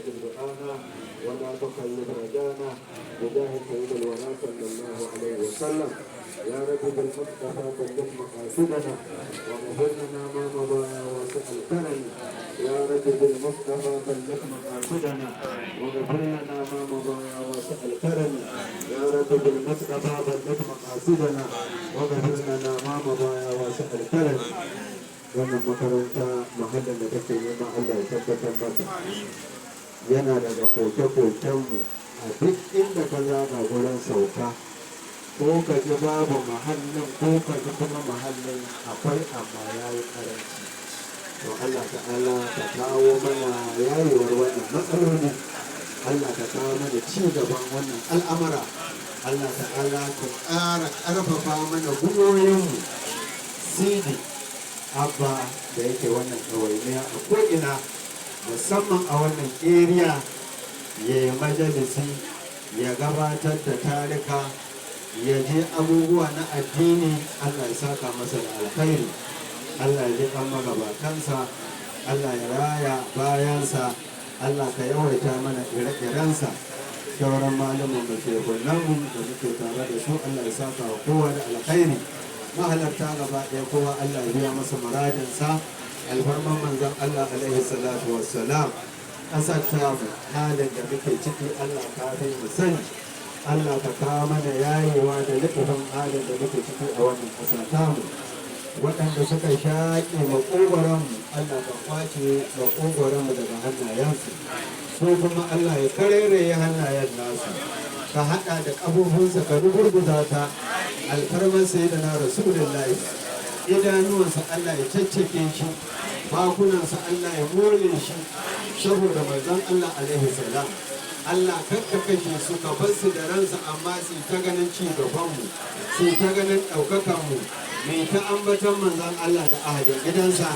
استجب دعانا ولا تخيب رجانا بجاه سيد الورى صلى الله عليه وسلم. يا رب بالمصطفى بلغ مقاصدنا واغفر لنا ما مضى يا واسع الكرم. يا رب بالمصطفى بلغ مقاصدنا واغفر لنا ما مضى يا واسع الكرم. يا رب بالمصطفى بلغ مقاصدنا واغفر لنا ما مضى يا واسع الكرم. Wannan makaranta, mahallin da take nema, Allah ya tabbatar mata. Yana daga koke-kokenmu a duk inda ka zaga gurin sauka, ko ka ji babu mahallin, ko ka ji kuma mahallin akwai amma ya yi karanci. To, Allah ta'ala ka kawo mana yayewar wannan matsaloli. Allah ka kawo mana ci gaban wannan al'amura. Allah ta'ala ka ƙara ƙarfafa mana gwiwoyinmu. Sidi Abba da yake wannan ɗawainiya a ko'ina, musamman a wannan area, ya yi majalisi, ya gabatar da tarika, ya je abubuwa na addini, Allah ya saka masa da alkhairi. Allah ya ji kan magabatansa, Allah ya raya bayansa, Allah ka yawaita mana ire-irensa. Sauran malaman da shehunanmu da muke tare da su, Allah ya saka wa kowa da alkhairi. Mahalarta gaba ɗaya, kowa Allah ya biya masa muradinsa alfarman manzon Allah alaihi salatu wassalam. Ƙasar tamu, halin da muke ciki, Allah ka fi mu sani. Allah ka kawo mana yayewa da littafin halin da muke ciki a wannan ƙasa tamu. Waɗanda suka shaƙe maƙogwaronmu, Allah ka kwace maƙogwaronmu daga hannayensu. Su kuma Allah ya kareraye hannayen nasu, ka haɗa da ƙafofinsa ka rugurguza ta alfarman sayyidina Rasulullahi. Idanuwansa Allah ya caccake shi, bakunansa Allah ya mole shi saboda manzon Allah alaihi salam. Allah kakka kashe su, ka bar su da ransu, amma su ta ganin ci gabanmu, su ta ganin ɗaukakanmu, mai ta ambaton manzon Allah da ahalin gidansa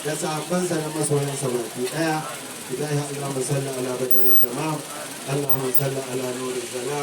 da sahabbansa na masoyansa baki ɗaya. Ilahi, Allahumma salli ala badar tamam, Allahumma salli ala nuri salam.